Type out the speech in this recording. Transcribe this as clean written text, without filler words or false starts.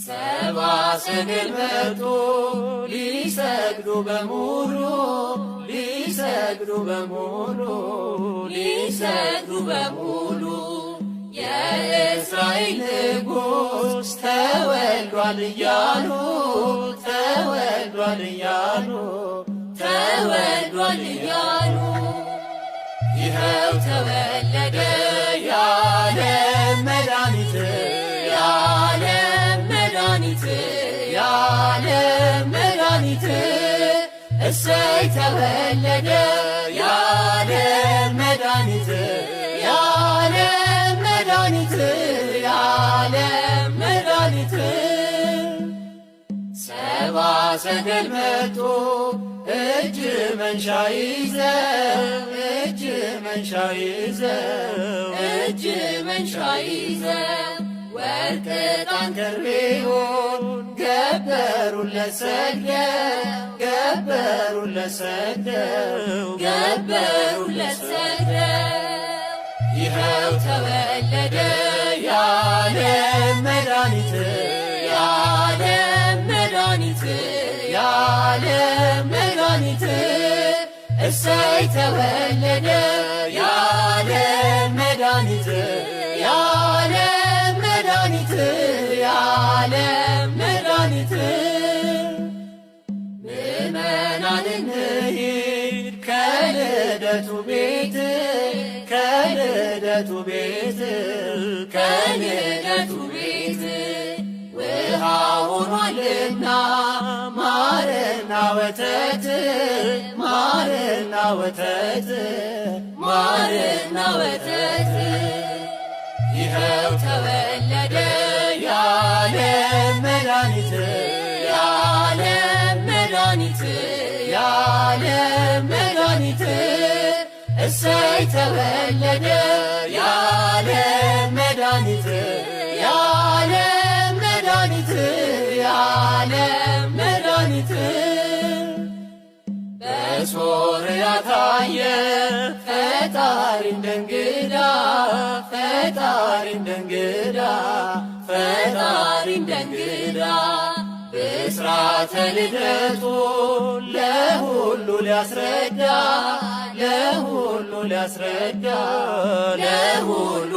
ሰብአ ሰገል መጡ ሊሰግዱ በሙሉ፣ ሊሰግዱ በሙሉ፣ ሊሰግዱ በሙሉ። የእስራኤል ንጉሥ ተወልዷል እያሉ፣ ተወልዷል እያሉ፣ ተወልዷል እያሉ። ይኸው ተወለደ የዓለም መድኃኒት፣ የዓለም መድኃኒት፣ የዓለም መድኃኒት። እሰይ ተወለደ የዓለም መድኃኒት፣ የዓለም መድኃኒት፣ የዓለም መድኃኒት። ሰብአ ሰገል መጡ እጅ መንሻ ይዘው፣ እጅ መንሻ ይዘው፣ እጅ መንሻ ይዘው፣ ወርቅ ዕጣን ከርቤውን ገበሩለት ሰግደው፣ ገበሩለት ሰግደው፣ ገበሩለት ሰግደው። ይኸው ተወለደ የዓለም መድኃኒት፣ የዓለም መድኃኒት፣ የዓለም መድኃኒት። እሰይ ተወለደ የዓለም መድኃኒት፣ የዓለም መድኃኒት፣ የዓለም መድኃኒት። ምእመናን እንሂድ ከልደቱ ቤት፣ ከልደቱ ቤት፣ ከልደቱ ቤት። ውሃ ሆኗልና ማርና ወተት፣ ማርና ወተት፣ ማርና ወተት። ይኸው ተወለደ የዓለም መድኃኒት፣ የዓለም መድኃኒት፣ የዓለም መድኃኒት። እሰይ ተወለደ የዓለም መድኃኒት፣ የዓለም መድኃኒት፣ የዓለም መድኃኒት። በሶርያ ታየ ፈጣሪ እንደ እንግዳ፣ ፈጣሪ እንደ እንግዳ፣ ፈጣሪ እንደ እንግዳ። ብስራተ ልደቱ ለሁሉ ሊያስረዳ፣ ለሁሉ ሊያስረዳ፣ ለሁሉ።